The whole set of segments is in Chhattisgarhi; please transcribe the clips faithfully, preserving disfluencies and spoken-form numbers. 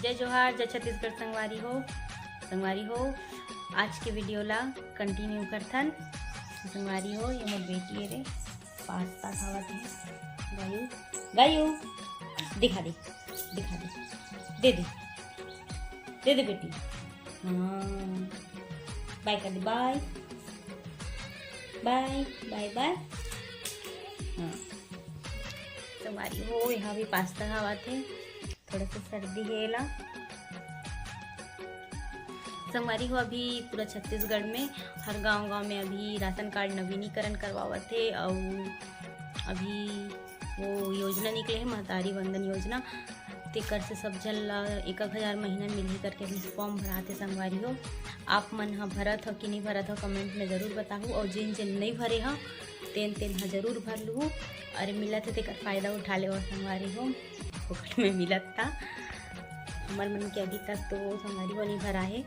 जय जोहार, जय छत्तीसगढ़ संगवारी हो। संगवारी हो, आज के वीडियो ला कंटिन्यू करथन। संगवारी हो, ये मोर बेटी हे रे, पास्ता खावत हे। गायू, गायू, दिखा दे, दिखा दे, दे दे, दे दे बेटी। हाँ, बाय कर दे, बाय, बाय, बाय, बाय। हाँ, संगवारी हो, यहाँ भी पास्ता खावत हे। थोड़ा सा सर्दी हे एला। संगवारी हो, अभी पूरा छत्तीसगढ़ में हर गांव-गांव में अभी राशन कार्ड नवीनीकरण करवावत हे, अउ अभी वो योजना निकले हे, महतारी वंदन योजना, तेकर से सब झन ला एक एक हजार महीना मिलही करके अभी फॉर्म भरात हे। संगवारी हो, आप मन ह भरत हो कि नहीं भरत हो, कमेंट में जरूर बताहू, अउ जिन जिन नहीं भरे हो, तेन तेन ह जरूर भर लूहू। अरे, मिलत हे तेकर फायदा उठा लेवो संगवारी हो, फोकट में मिलत था। हमर मन के अभी तक तो संगवारी हो नहीं भरा हे।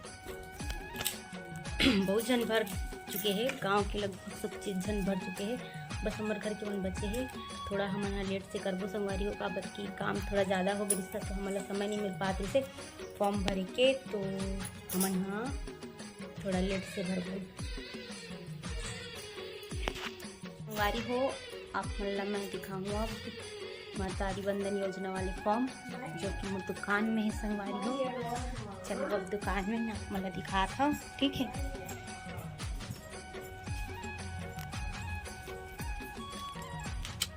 बहुत झन भर चुके हे, गांव के लगभग सब चीज झन भर चुके हे, बस हमर घर के मन बचे हे। थोड़ा हमन ह लेट से करबो संगवारी हो, काबर कि काम थोड़ा ज्यादा हो गइस, तो हमन ला समय नहीं मिल पात रहिसे फॉर्म भरे के, तो हमन ह थोड़ा लेट से भरबो। संगवारी हो, आप मन ला मैं दिखाऊँ अब महतारी वंदन योजना वाले फॉर्म, जो कि मोर दुकान में हे संगवारी हो। चलो अब दुकान में मैं आप मन ला दिखात हव, ठीक है।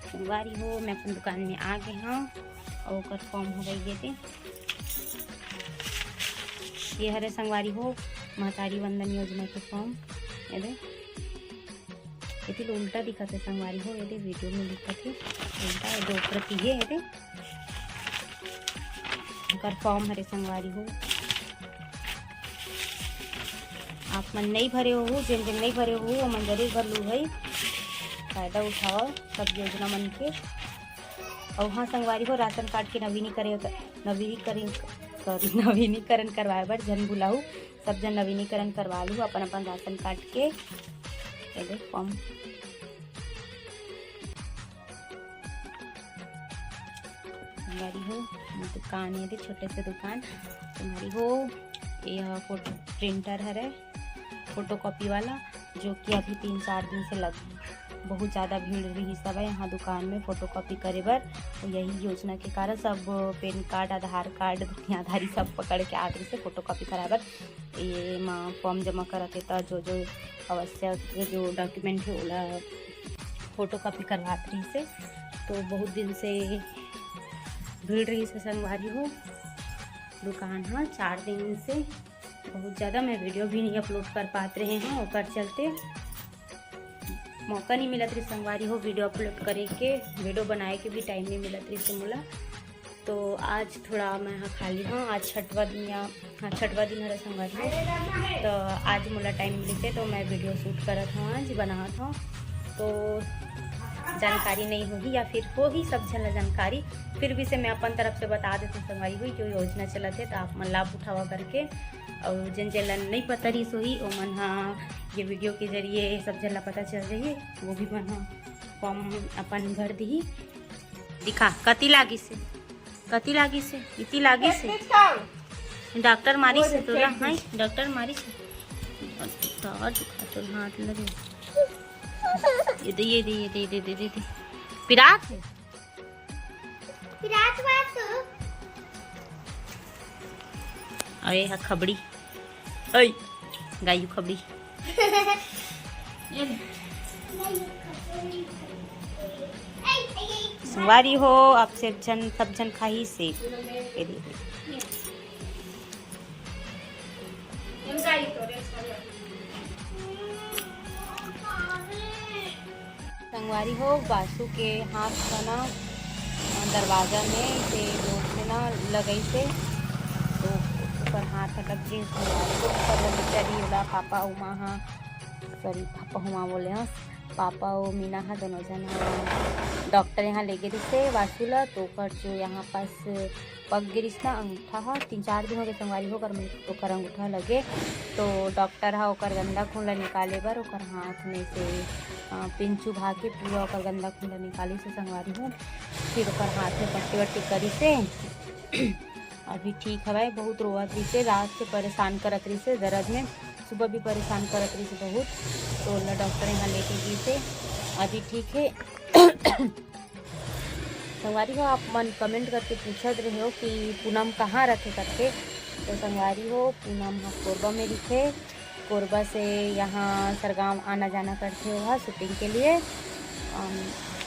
संगवारी हो, मैं अपन दुकान में आ गे हव अउ ओकर फॉर्म हो गई ये दे। ये हरे संगवारी हो, महतारी वंदन योजना के फॉर्म। ये दे, एती तो उल्टा दिखत हे संगवारी हो, ये दे वीडियो में दिखत हे उल्टा, ये दे ऊपर की हे, ये दे ओकर फॉर्म हरे संगवारी हो। आप मन नहीं भरे हो, जेन जेन नहीं भरे हो, ओमन जरूर भर लू भाई, फायदा उठाओ सब योजना मन के। अउ हाँ संगवारी हो, राशन कार्ड के नवीनीकरण, नवीनीकरण, सॉरी, नवीनीकरण करवाए बर झन भुलाहू, सब झन नवीनीकरण करवा लू अपन अपन राशन कार्ड के। ये दे फॉर्म। संगवारी हो, दुकान ये दे, छोटे से दुकान। संगवारी हो, ये फोटो प्रिंटर हरे, फोटोकॉपी वाला, जो कि अभी तीन चार दिन से लग, बहुत ज़्यादा भीड़ रहिस हवय यहाँ दुकान में फोटोकॉपी करे बर। तो यही योजना के कारण सब पैन कार्ड, आधार कार्ड, दुनियादारी सब पकड़ के आत रहिसे फोटोकॉपी कराए बर। ये मा फॉर्म जमा करत हे, त जो जो आवश्यक जो डॉक्यूमेंट हे, ओला फोटोकॉपी करवात रहिसे। तो बहुत दिन से भीड़ रहिसे संगवारी हो दुकान ह, चार दिन से बहुत ज़्यादा मैं वीडियो भी नहीं अपलोड कर पात रहे हव, ओकर चलते मौका नहीं मिलत रहिस संगवारी हो वीडियो अपलोड करे के, वीडियो बनाए के भी टाइम नहीं मिलत रहिस मोला। तो आज थोड़ा मैं ह खाली हव, आज छठवा दिन या, हाँ, छठवा दिन हरे संगवारी हो, तो आज मोला टाइम मिलिस हे तो मैं वीडियो शूट करत हव, आज बनावत हव। तो जानकारी नहीं होही या फिर होही सब झन ला जानकारी, फिर भी से मैं अपन तरफ से बता देथव संगवारी हो, जो योजना चलत हे तो आप मन लाभ उठावा करके। अउ जेन जेन ला नहीं पता रहिस होही, ओमन ह ये वीडियो के जरिए सब झन ला पता चल जाही, वो भी मन ह फॉर्म अपन भर दिही। दिखा, कति लागिस हे, कति लागिस हे, इति लागिस हे। डॉक्टर मारिस हे तोला, हैं? डॉक्टर मारिस हे। तो दुखा तोर हाथ लगे। ये दे, ये दे, ये दे, ये दे, ये दे, ये दे। पिरात हे? पिरात बात तो। अरे हा खबड़ी। ओए, गायू खबड़ी। संगवारी हो, आप सब झन, सब झन खाही से। ये दे। संगवारी हो, बासु के हाथ ह ना दरवाजा में से जोर से ना लगइसे, तो ओकर हाथ ह लग गे। संगवारी हो, ओकर बेचारी ओला पापा उमा ह, सॉरी, पापा उमा बोले हस, पापा अउ मीना ह, दोनों झन ह डॉक्टर यहाँ लेगे रिहिसे बासु ला, तो ओकर जो यहाँ पास पक गे रिहिस ना अंगूठा ह, तीन चार दिन हो गए संगवारी हो, ओकर, ओकर अंगूठा लगे। तो डॉक्टर ह ओकर गंदा खून ला निकाले बर ओकर हाथ में से, अ, पिन चुभा के पूरा ओकर गंदा खून ला निकालिस हे संगवारी हो। फिर ओकर हाथ में पट्टी वट्टी करिस हे। अभी ठीक हवय, बहुत रोवत रहिसे, रात से परेशान करत रहिसे दर्द में, सुबह भी परेशान करत रहिसे बहुत, तो ओला डॉक्टर यहाँ लेके गिसे, अभी ठीक हे। संगवारी हो, आप मन कमेंट करके पूछत रहे हो कि पूनम कहाँ रथे करके, तो संगवारी हो, पूनम ह कोरबा में रहिथे। कोरबा से यहाँ सरगांव आना जाना करथे ओहा शूटिंग के लिए। अम,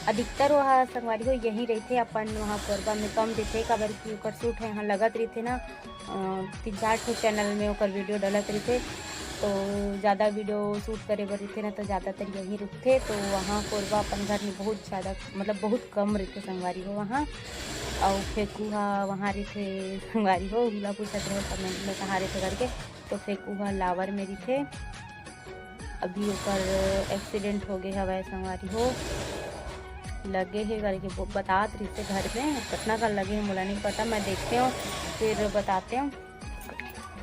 अधिकतर ओहा संगवारी हो यहीं रहिथे, अपन वहाँ कोरबा में कम रहिथे, काबर कि ओकर शूट ह यहाँ लगत रहिथे ना, अ, तीन चार ठो चैनल में ओकर वीडियो डलत रहिथे, तो ज़्यादा वीडियो शूट करे बर रहिथे ना, तो ज़्यादातर यहीं रुकथे। तो वहाँ कोरबा अपन घर में बहुत ज़्यादा, मतलब बहुत कम रहिथे संगवारी हो वहाँ। अउ फेकू ह वहाँ रहिथे संगवारी हो, ओला पूछत रहे कमेंट में कहाँ रहिथे करके, तो फेकू ह लावर में रहिथे। अभी ओकर एक्सीडेंट हो गे हवय संगवारी हो, लगे हे करके वो बतात रहिसे घर में। कतना का लगे हे मोला नहीं पता, मैं देखते हूँ फिर बताते हूँ।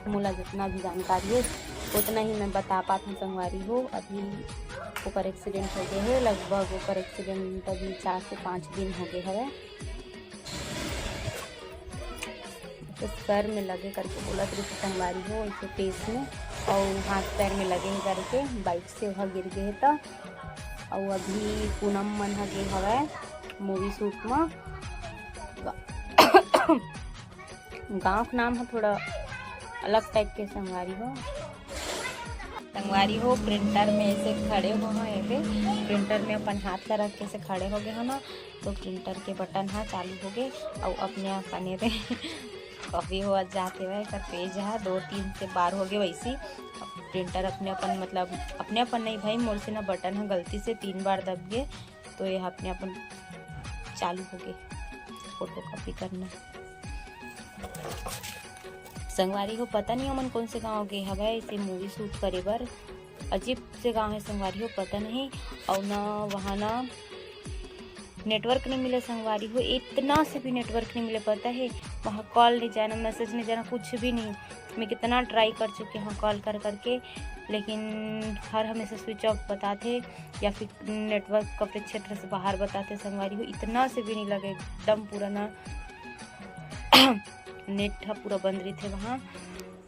मोला जितना भी जानकारी हे उतना ही मैं बता पात हूँ संगवारी हो। अभी ओकर एक्सीडेंट हो गे हे, लगभग ओकर एक्सीडेंट अभी चार से पाँच दिन हो गे हवय। तो सर में लगे करके बोलत रहिसे संगवारी हो, ऐसे फेस में अउ हाथ पैर में लगे हे करके, बाइक से ओहा गिर गे हे त। अउ अभी पूनम मन ह गे हवय मूवी शूट म। गांव के नाम ह थोड़ा अलग टाइप के संगवारी हो। संगवारी हो, प्रिंटर में ऐसे खड़े हो, हो ऐसे प्रिंटर में अपन हाथ ला रख के ऐसे खड़े हो गे हो ना, तो प्रिंटर के बटन ह चालू हो गे अउ अपने आप बने रहे। कॉपी होवत जात हेवय, एकर पेज ह दो तीन से बार हो गे वैसी। प्रिंटर अपने अपन, मतलब अपने अपन नहीं भाई, मोर से ना बटन ह गलती से तीन बार दब गे, तो ये अपने अपन चालू हो गे फोटो कॉपी करना। संगवारी हो, पता नहीं ओमन कौन से गांव गे हवय इसे मूवी शूट करे बर। अजीब से गांव है संगवारी हो, पता नहीं। और ना वहाँ ना नेटवर्क नहीं मिले संगवारी हो, इतना से भी नेटवर्क नहीं मिले, पता है। वहाँ कॉल नहीं जाना, मैसेज नहीं जाना, कुछ भी नहीं। मैं कितना ट्राई कर चुकी हूँ कॉल कर करके, लेकिन हर हमेशा स्विच ऑफ बताते या फिर नेटवर्क कवरेज क्षेत्र से बाहर बताते संगवारी हो। इतना से भी नहीं लगे, एकदम पूरा ना नेट ह पूरा बंद रहिथे वहाँ।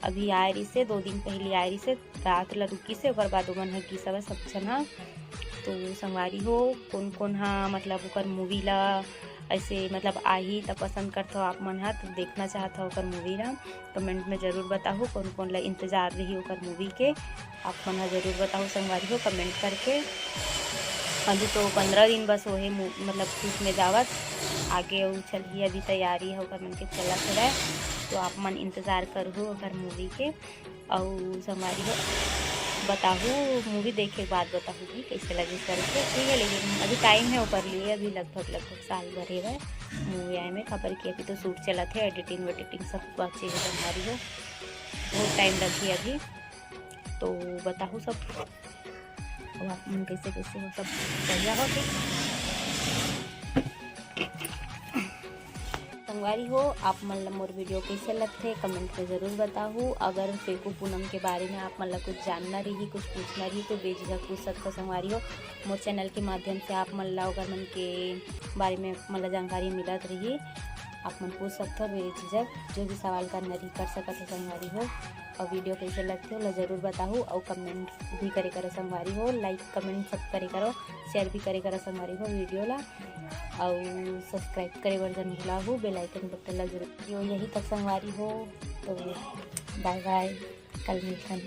अभी आए रहिसे, दो दिन पहले आए रहिसे, रात ला रुकिसे, ओकर बाद ओमन ह गिस हवय सब झन ह। तो संगवारी हो, कोन कोन ह मतलब ओकर मूवी ला ऐसे मतलब आही त पसंद करथव आप मन ह, तो देखना चाहत हव ओकर मूवी ला, कमेंट में जरूर बताहू। कोन कोन ला इंतजार रही ओकर मूवी के, आप मन ह जरूर बताहू संगवारी हो कमेंट करके। अभी तो पंद्रह दिन बस ओहे मू-, मतलब शूट में जावत, आगे अउ चलही, अभी तैयारी ह ओकर मन के चलत हवय, तो आप मन इंतजार करहू ओकर मूवी के। अउ संगवारी हो बताहू, मूवी देखे के बाद बताहू कि कैसे लगे करके, ठीक है। लेकिन अभी टाइम है ओकर लिए, अभी लगभग लगभग साल भर हेवय मूवी आए में, काबर कि अभी तो शूट चलत है, एडिटिंग वेडिटिंग सब बाकी है संगवारी हो, बहुत टाइम लगही अभी। तो बताहू सब, अब आप मन कैसे कैसे हो, सब बढ़िया हो के। संगवारी हो, आप मन ला मोर वीडियो कैसे लगथे, कमेंट में जरूर बताहू। अगर फेकू पूनम के बारे में आप मन ला कुछ जानना रही, कुछ पूछना रही, तो बेझिझक पूछ सकथो संगवारी हो। मोर चैनल के माध्यम से आप मन ला ओकर मन के बारे में आप मन ला जानकारी मिलत रही। आप मन पूछ सकथो बेझिझक, जो भी सवाल करना रही, कर सकत हो संगवारी हो। और वीडियो कैसे लगथे, ओला जरूर बताहू और कमेंट भी करे करो संगवारी हो। लाइक, कमेंट सब करे करो, शेयर भी करे करो संगवारी हो वीडियो ला। और सब्सक्राइब करे बर जन भुलाहू, बेल आइकन बटन ला जरूर। वीडियो यही तक संगवारी हो, तो बाय बाय, कल मिलथन।